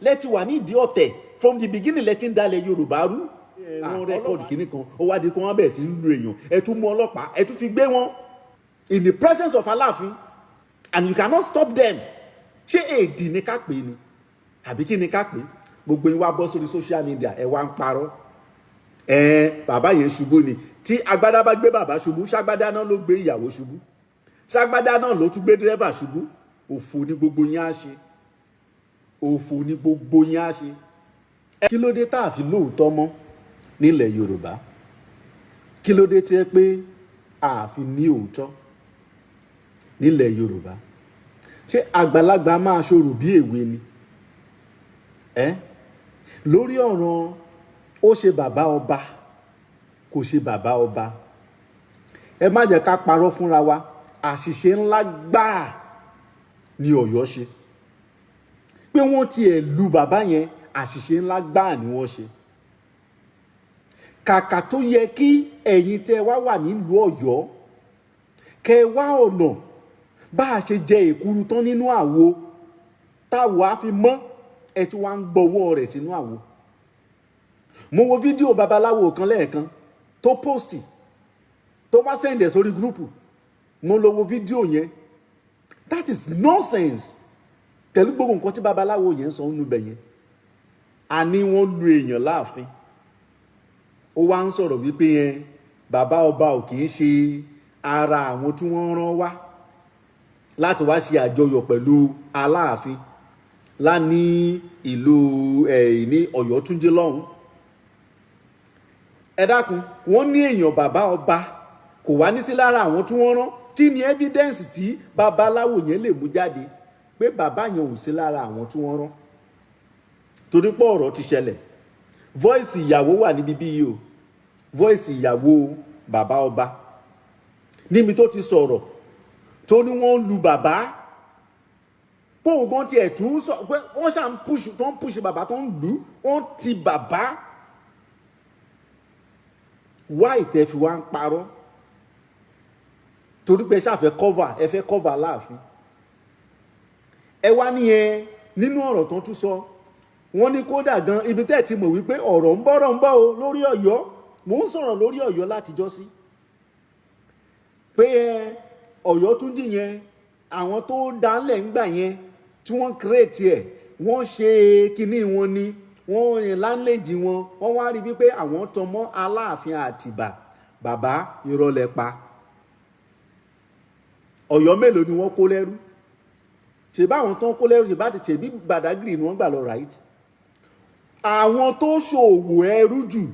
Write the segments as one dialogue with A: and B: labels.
A: Lẹ ti wà nídìí ọ̀tẹ̀ from the beginning. Lẹ ti ń dalẹ̀ Yorùbá rú. Wọ́n record kìíní kan, ó wá di kó wọ́n bẹ̀rẹ̀ sí ń lu èèyàn. Ẹ tún mú ọlọ́pàá, ẹ tún fi gbé wọn in the presence of Aláàfin, and you cannot stop them. Ṣé èdì ni ká pè é ni, àbí kí ni ká pè é? Gbogbo yín wá bọ́ sórí social media, ẹ wá ń parọ́. Ẹ bàbá yẹn ṣubú ni. Tí agbádá bá gbé bàbá ṣubú, ṣágbádá náà ló gbé ìyàwó ṣubú, ṣágbádá náà ló tún gbé dírẹ́fà ṣubú. Òfò ni gbogbo yín á ṣe, òfò ni gbogbo yín á ṣe. Kí ló dé tá a fi lóòótọ́ mọ́ nílẹ̀ Yorùbá? Kí ló dé tí ẹ pé a fi ní òótọ́ nílẹ̀ Yorùbá? Ṣé àgbàlagbà máa ṣòro bí èwe ni? Ẹ lórí ọ̀ràn ó ṣe bàbá ọba, kò ṣe bàbá ọba, ẹ má jẹ́ ká parọ́ fúnra wa. Àṣìṣe ńlá gbáà ni Ọ̀yọ́ ṣe pé wọ́n tiẹ̀ lu bàbá yẹn. Àṣìṣe ńlá gbáà ni wọ́n ṣe. Kàkà tó yẹ kí ẹ̀yin tẹ́ wá wà nílùú Ọ̀yọ́, kẹ́ ẹ wá ọ̀nà bá a ṣe jẹ èkuru tán nínú àwo táwo á fi mọ́, ẹ tí wàá ń gbọ́wọ́ rẹ̀ sínú àwo. Mo wo fídíò babaláwo kan lẹ́ẹ̀kan tó post, tó wá send ẹ̀ sórí group. Mo lọ wo fídíò yẹn. That is nonsense. Pẹ̀lú gbogbo nǹkan tí babaláwo yẹn ń sọ nínú ibẹ̀ yẹn, àní wọ́n lu èèyàn láàfin, ó wá ń sọ̀rọ̀ wípé yẹn bàbá ọba ò kì í ṣe ara àwọn tí wọ́n rán wá láti wá ṣe àjọyọ̀ pẹ̀lú Aláàfin lání ìlú ẹ̀ ní Ọ̀yọ́túnjí lọ́hùn. Ẹ dákun, wọ́n ní èèyàn bàbá ọba kò wá ní sí lára àwọn tí wọ́n rán. Kí ni evidence tí babaláwo yẹn lè mú jáde pé bàbá yẹn ò sí lára àwọn tí wọ́n rán? Torí pé ọ̀rọ̀ ti ṣẹlẹ̀. Voice ìyàwó wà níbi bí yìí o, voice ìyàwó bàbá ọba níbi tó ti sọ̀rọ̀, tó ní wọ́n lu bàbá, póun gan tiẹ̀ tún sọ pé wọ́n ṣà ń push, tó ń push bàbá, tó ń lù ú, wọ́n ti bàbá. Wá ìtẹ́ fi wá ń parọ́ torí pé ẹ ṣáà fẹ́ cover, ẹ fẹ́ cover Aláàfin. Ẹ wá nìyẹn. Nínú ọ̀rọ̀ tó ń tún sọ, wọ́n ní kódà gan ibi tẹ́ ẹ̀ ti mọ̀ wípé ọ̀rọ̀ ń bọ̀rọ̀ ń bọ̀ o lórí Ọ̀yọ́. Mò ń sọ̀rọ̀ lórí Ọ̀yọ́ látijọ́ sí pé ẹ Ọ̀yọ́ tún jì yẹn, àwọn tó dánlẹ̀ ń gbà yẹn tí wọ́n create ẹ̀, wọ́n ṣe kinní wọn ni, wọ́n yẹn láńlẹ́jì wọn, wọ́n wá rí wípé àwọn tọmọ Aláàfin Àtìbà. Bàbá, irọ́ lẹ pa. Ọ̀yọ́ mélòó ni wọ́n kó lẹ́rú? Ṣe báwọn tó ń kó lẹ́rú, ṣe bá ti ṣe bí Badagry ni wọ́n gbà lọ, right? Àwọn tó ṣòwò ẹrú jù,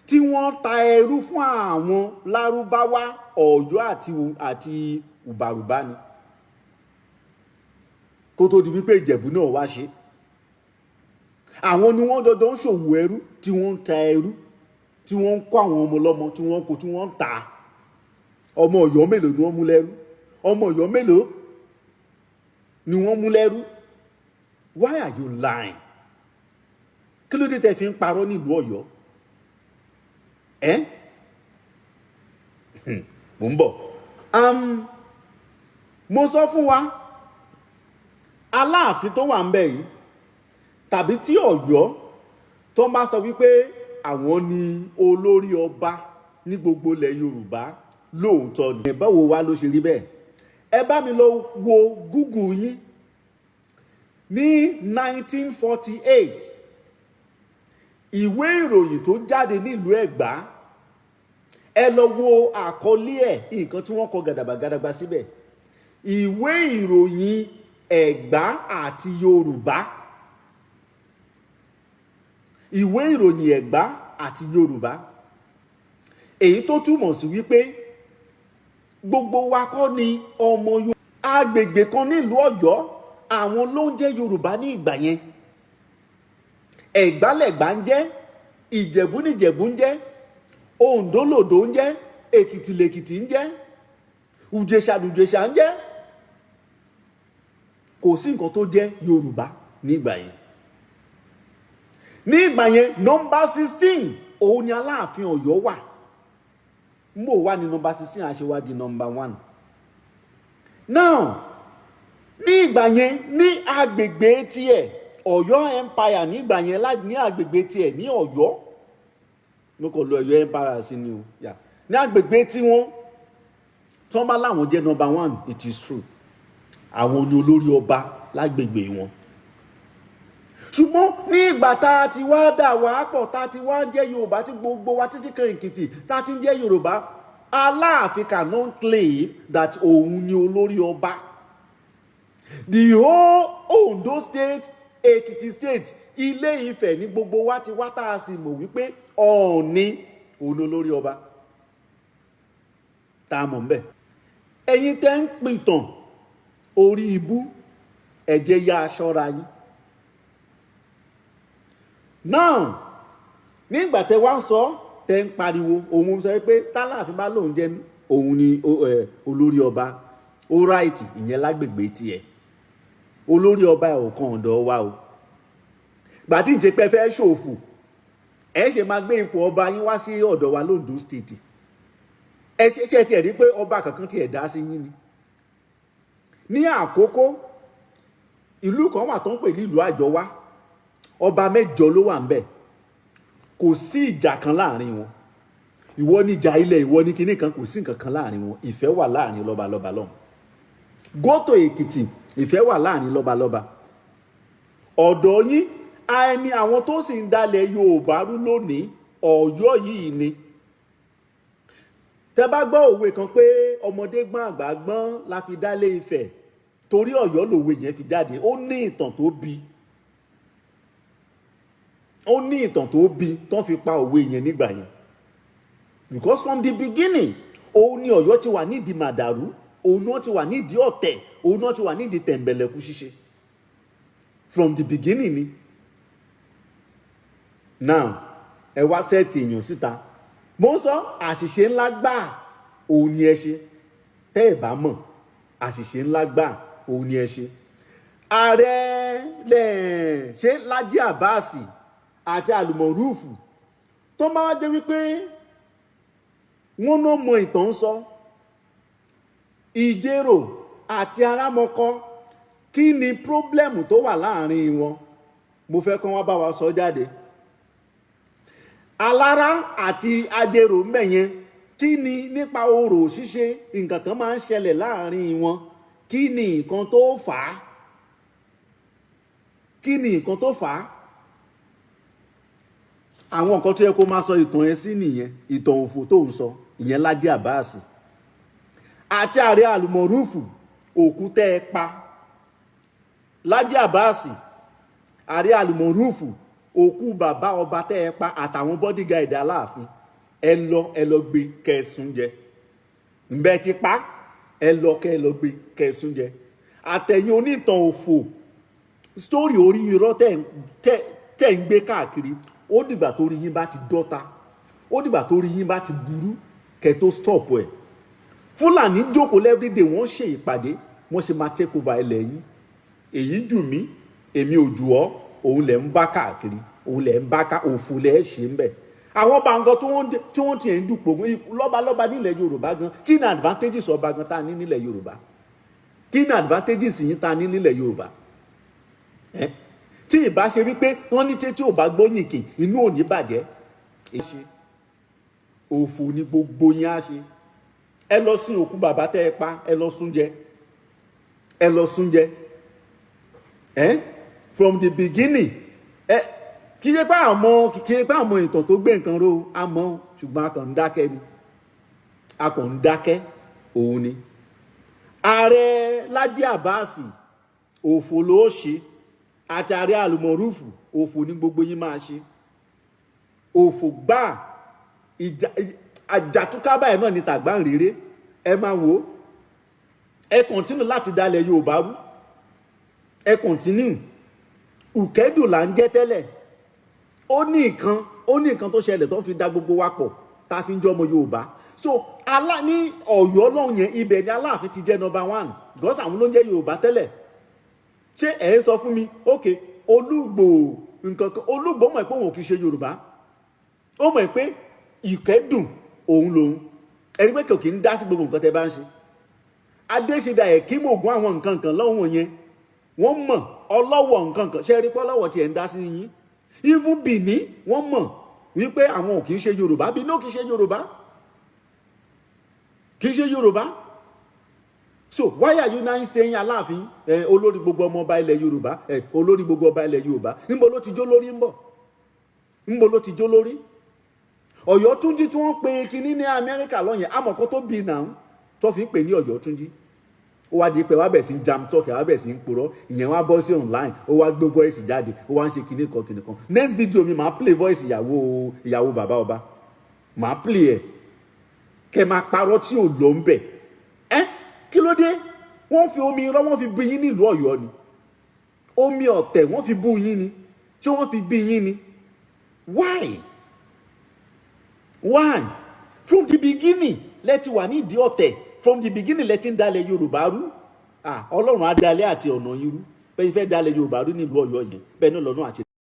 A: tí wọ́n ta ẹrú fún àwọn Lárúbáwá, Ọ̀yọ́ àti Ìbàrùbá ni, kó tó di wípé Ìjẹ̀bú náà wá ṣe. Àwọn ni wọ́n jọjọ ń ṣòwò ẹrú, tí wọ́n ń ta ẹrú, tí wọ́n ń kó àwọn ọmọ ọlọ́mọ, tí wọ́n ń kó, tí wọ́n ń tà. Ọmọ Ọ̀yọ́ mélòó ni wọ́n mú lẹ́rú? Ọmọ Ọ̀yọ́ mélòó ni wọ́n mú lẹ́rú? Why are you lying? Kí ló dé tẹ́ fi ń parọ́ nílùú Ọ̀yọ́? Ẹ́ mò ń bọ̀. Mo sọ fún wa, Aláàfin tó wà ń bẹ̀ yìí, tàbí tí Ọ̀yọ́ tó bá sọ wípé àwọn ni olórí ọba ní gbogbo ilẹ̀ Yorùbá, lóòótọ́ ni. Báwo wá ló ṣe rí bẹ́ẹ̀? Ẹ bá mi lọ wo Google yín. Ní 1948, ìwé ìròyìn tó jáde nílùú Ẹ̀gbá, ẹ lọ wo àkọlé ẹ̀, nǹkan tí wọ́n kọ gàdàgbà gàdàgbà síbẹ̀. Ìwé ìròyìn Ẹ̀gbá àti Yorùbá, ìwé ìròyìn Ẹ̀gbá àti Yorùbá, èyí tó túmọ̀ sí wípé gbogbo wa kọ́ ni ọmọ Yorùbá. Agbègbè kan nílùú Ọ̀yọ́, àwọn ló ń jẹ́ Yorùbá ní ìgbà yẹn. Ẹ̀gbá lẹ̀gbá ń jẹ́, Ìjẹ̀bú níjẹ̀bú ń jẹ́, Oǹdó lòdó ń jẹ́, Èkìtì lèkìtì ń jẹ́, Ìjẹ̀ṣà lùjẹ̀ṣà ń jẹ́. Kò sí nǹkan tó jẹ́ Yorùbá nígbà yẹn. Ní ìgbà yẹn, number 16 òun ni Aláàfin Ọ̀yọ́ wà. Mbò wà ní number 16, àṣewá di number 1 now. Ní ìgbà yẹn, ní agbègbè tiẹ̀, Ọ̀yọ́ Empire nígbà yẹn ní agbègbè tiẹ̀ ní Ọ̀yọ́, mo kàn lo Ọ̀yọ́ Empire sí ni o, yeah. Ní agbègbè tiwọn, tí wọ́n bá láwọn jẹ́ number one, it is true, àwọn ni olórí ọba lágbègbè wọn. Ṣùgbọ́n ní ìgbà tá a ti wá dà wá pọ̀, tá a ti wá jẹ́ Yorùbá, tí gbogbo wa títí kan Èkìtì tá a ti ń jẹ́ Yorùbá, Aláàfin cannot claim that òun ni olórí ọba. The whole Ondo State, Èkìtì State, Ilé Ifẹ̀ ní gbogbo wa ti wá, tá a sì mọ̀ wípé Ọọ̀ni òun ni olórí ọba tá a mọ̀ ń bẹ̀. Ẹ̀yin tẹ́ ń pìtàn orí ibú, ẹ̀jẹ̀ ya aṣọ́ra yín. Now, nígbà tẹ́ wá ń sọ, tẹ́ ń pariwo, òun sọ pé tálàfin bá lóun jẹ́ òun ni olórí ọba, ó right, ìyẹn lágbègbè tiẹ̀. Olórí ọba ẹ̀ ò kan ọ̀dọ̀ wa o. Gbà tí ìṣe pé fẹ́ ṣòfò, ẹ ṣe máa gbé ipò ọba yín wá sí ọ̀dọ̀ wa lóńdó State. Ẹ ṣe tiẹ̀ rí pé ọba kankan tiẹ̀ dá sí yín ni? Ní àkókò, ìlú kan wà tó ń pè ní ìlú Àjọwá. Ọba mẹ́jọ ló wà ń bẹ̀, kò sí ìjà kan láàrin wọn. Ìwọ ní ìjà ilẹ̀, ìwọ ní kinní kan, kò sí nǹkan kan láàrin wọn. Ìfẹ́ wà láàrin lọ́balọ́ba lọ́hùn. Go to Èkìtì, ìfẹ́ wà láàrin lọ́balọ́ba. Ọ̀dọ̀ yín ẹni, àwọn tó sì ń dalẹ̀ Yorùbá rú lónìí, Ọ̀yọ́ yìí ni. Tẹ́ bá gbọ́ òwe kan pé ọmọdé gbọ́n, àgbà gbọ́n la fi dálé Ifẹ̀, torí Ọ̀yọ́ lòwe yẹn fi jáde. Ó ní ìtàn tó bí, ó ní ìtàn tó bí tó fi pa òwe yẹn nígbà yẹn, because from the beginning, òun ni Ọ̀yọ́ ti wà nídìí màdàrú, òun náà ti wà nídìí ọ̀tẹ̀, òun náà ti wà nídìí tẹ̀m̀bẹ̀lẹ̀kú ṣíṣe from the beginning ni. Now, ẹ wá set èèyàn síta. Mo ń sọ, àṣìṣe ńlá gbáà òun ni ẹ ṣe. Tẹ́ ẹ bá mọ̀, àṣìṣe ńlá gbáà òun ni ẹ ṣe. Ààrẹ lẹ̀ ṣé Lájí Àbáàsì àti Àlùmọ̀rúùfù tó máa wá dé wípé wọ́n náà mọ ìtàn sọ, Ìjérò àti Arámọkọ, kí ni problem tó wà láàrin wọn? Mo fẹ́ kán wá bá wa sọ jáde. Alára àti Ajérò ń bẹ̀ yẹn, kí ni nípa orò ṣíṣe? Nǹkan kan máa ń ṣẹlẹ̀ láàrin wọn. Kí ni nǹkan tó fà á? Kí ni nǹkan tó fà á? Àwọn nǹkan tó yẹ kó máa sọ ìtàn yẹn sí nìyẹn. Ìtàn òfò tó ń sọ ìyẹn, Lájí Àbáàsì àti ààrẹ Àlùmọ̀rúfù, òkú tẹ́ ẹ pa Lájí Àbáàsì, ààrẹ Àlùmọ̀rúfù, òkú bàbá ọba tẹ́ ẹ pa àtàwọn bodyguard Aláàfin, ẹ lọ, ẹ lọ gbé kẹsùn jẹ. Ǹbẹ ti pa, ẹ lọ kẹ ẹ lọ gbé kẹsùn jẹ. Àtẹ̀yìn onítàn òfò, story orí irọ́ tẹ́ ń gbé káàkiri, ó dìgbà tó rí yín bá ti dọ́ta, ó dìgbà tó rí yín bá ti burú kẹ́ tó stop ẹ̀. Fúlàní jókòó everyday, wọ́n ṣe ìpàdé, wọ́n ṣe máa take over ilẹ̀ yín. Èyí jù mí, èmi ò jù ọ́, òun lẹ̀ ń bá káàkiri, òun lẹ̀ ń bá ká, òfò lẹ̀ ṣe ń bẹ̀. Àwọn bàǹgàn tí wọ́n ti ń dùpò lọ́balọ́ba nílẹ̀ Yorùbá gan, kí ni advantages ọba gan tá a ní nílẹ̀ Yorùbá? Kí ni advantages yín tá a ní nílẹ̀ Yorùbá? Tí ìbá ṣe wípé wọ́n ní tí ò bá gbóyìnkì, inú ò ní bàjẹ́. Ṣe òfò ni gbogbo yín á ṣe. Ẹ lọ sin òkú bàbá tẹ́ ẹ pa, ẹ lọ sún jẹ, ẹ lọ sún jẹ. Ẹ from the beginning, ẹ kì í ṣe pé àmọ́, kì í ṣe pé àmọ́ ìtàn tó gbé nǹkan ró àmọ́, ṣùgbọ́n a kàn ń dákẹ́ ni, a kàn ń dákẹ́ òun ni. Ààrẹ Lájí Àbáàsì, òfò ló ṣe, àti ààrẹ Àlùmọ̀rúfù, òfò ní gbogbo yín máa ṣe, òfò gbáà. Ìjà àjàtúká báyìí náà ní tàgbà ń réré. Ẹ máa wò ó, ẹ continue láti dalẹ̀ Yorùbá rú, ẹ continue. Ùkẹ́dùn là ń jẹ́ tẹ́lẹ̀. Ó ní nǹkan tó ṣẹlẹ̀ tó fi da gbogbo wa pọ̀ tá a fi ń jẹ́ ọmọ Yorùbá. So alá ní Ọ̀yọ́ lọ́hùn yẹn, ibẹ̀ ni Aláàfin ti jẹ́ number one because àwọn ló ń jẹ́ Yorùbá tẹ́lẹ̀. Ṣé ẹ̀ ń sọ fún mi, ok, Olúgbò nǹkan kan, Olúgbò mọ̀ pé òun kì í ṣe Yorùbá, ó mọ̀ pé Ìkẹ́dùn òun lòun, ẹni pé kò kì í dá sí gbogbo nǹkan tẹ́ bá ń ṣe. Adéṣedà ẹ̀ kí mògùn àwọn nǹkan kan lọ́hùn yẹn, wọ́n mọ̀. Ọlọ́wọ̀ nǹkan kan ṣe rí pọ́lọ́wọ̀ tiẹ̀ ń dá sí yín. Even Benin, wọ́n mọ̀ wípé àwọn ò kì í ṣe Yorùbá. Benin ò kì í ṣe Yorùbá, kì í ṣe Yorùbá. So why are you now saying Aláàfin ẹ olórí gbogbo ọmọ ọba ilẹ̀ Yorùbá, ẹ olórí gbogbo ọba ilẹ̀ Yorùbá? Níbo ló ti jó lórí ń bọ̀? Níbo ló ti jó lórí? Ọ̀yọ́túnjí tí wọ́n pe kinní ní Amẹ́ríkà lọ́yẹn, àmọ̀kọ́ tó bí náà tó fi ń pè ní Ọ̀yọ́túnjí. Ó wá di pé wá bẹ̀ sí ń jam talk, wá bẹ̀ sí ń purọ́. Ìyẹn wá bọ́ sí online, ó wá gbé voice jáde, ó wá ń ṣe kinní kan kinní kan. Next video mi, máa play voice ìyàwó bàbá ọba, máa play ẹ̀. Kẹ́ máa parọ́ tí ò lọ ń bẹ̀ ẹ́. Kí ló dé? Wọ́n fi omi irọ́, wọ́n fi bí yín nílùú Ọ̀yọ́ ni. Omi ọ̀tẹ̀ wọ́n fi bú yín ni. Tí wọ́n fi bí yín ni. Why, why? From the beginning lẹ ti wà nídìí ọ̀tẹ̀. From the beginning lẹ ti ń dalẹ̀ Yorùbá rú. Ah, Ọlọ́run á dalẹ̀ àti ọ̀nà yín rú. Bẹ́ẹ̀ fẹ́ dalẹ̀ Yorùbá rú nílùú Ọ̀yọ́ yẹn, bẹ́ẹ̀ náà lọ́nà àti